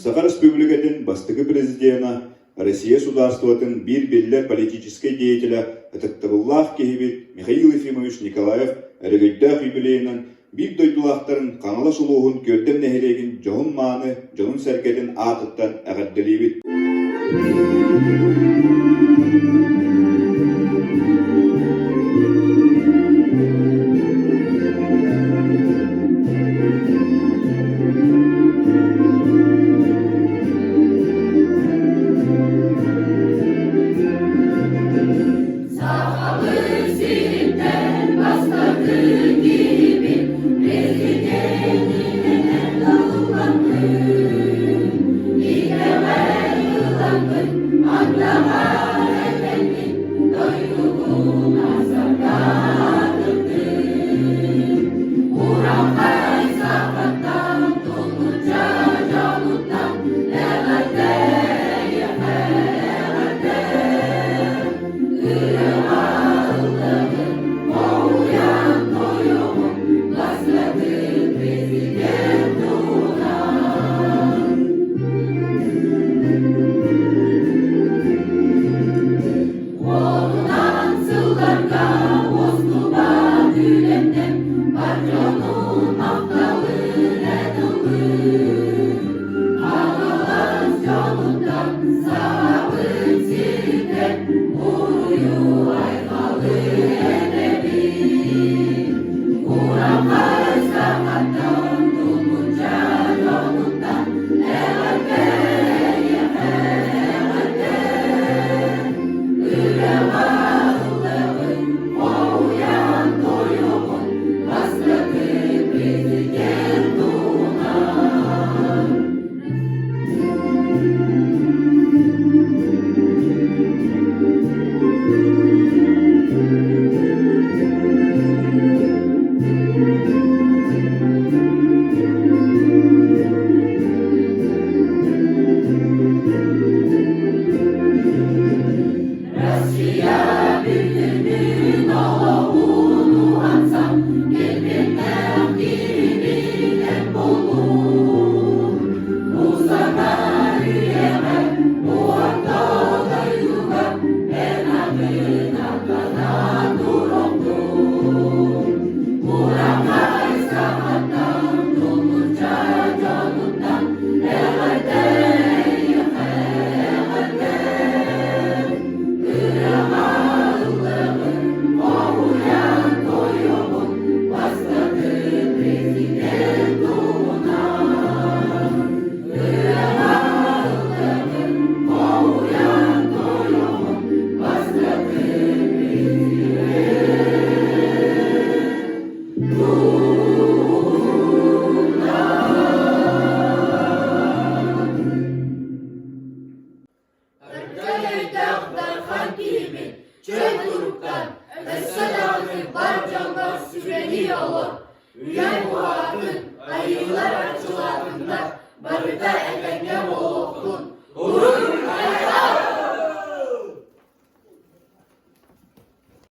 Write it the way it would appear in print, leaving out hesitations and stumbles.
Саха Республикатын бастакы президена, Россия судаарыстыбатын биир биллэр политическай деятелэ, ытыктабыллаах киһибит Михаил Ефимович Николаев өрөгөйдөөх юбилейынан биир дойдулаахтарын Хаҥалас улууһун Күөрдэм нэһилиэгин дьоһун-мааны дьонун-сэргэтин аатыттан эҕэрдэлиибит! Сахабыт сириттэн бастакы киһибит президенинэн талылламмыт, итэҕэл ыламмыт, андаҕар этэммит, дойдубун асардаатырдым. Урахай сахаттан, туллучча дьонуттан эҕэрдэ, эҕэрдэ! Уонунан сылларга уостубат үлэннэн бар дьонун махталын эн ыллыыр. Хаҥалас дьонуттан саҕабыт сиртэн уруйу-айхалы этэбит. Урахай сахаттан, туллучча дьонуттан эҕэрдэ, эҕэрдэ! Ырыаҕа ыллыыбын, хоһуйан туойуоҕун, бастакы президент туһунан. Россия бүтүннүүн олоҕун уһансан, килбиэннээх киһибинэн буоллун. Мусордар үйэҕэ орто дойдуга эн атын аттанан туруохтун. Урахай сахаттан, туллучча дьонуттан эҕэрдэ, эҕэрдэ! Ырыаҕа ыллыыбын, хоһуйан туойуоҕун, бастакы президент туһунан. Ырыаҕа ыллыыбын, хоһуйан туойуоҕун, бастакы президент Өркөн өйдөөх дархан киһибит чөл туруктан, өссө даҕаны бар дьоҥҥор сүбэлии олор, үйэҥ уһаатын, айыылар арчылаатыннар, барыта этэҥҥэ буоллун.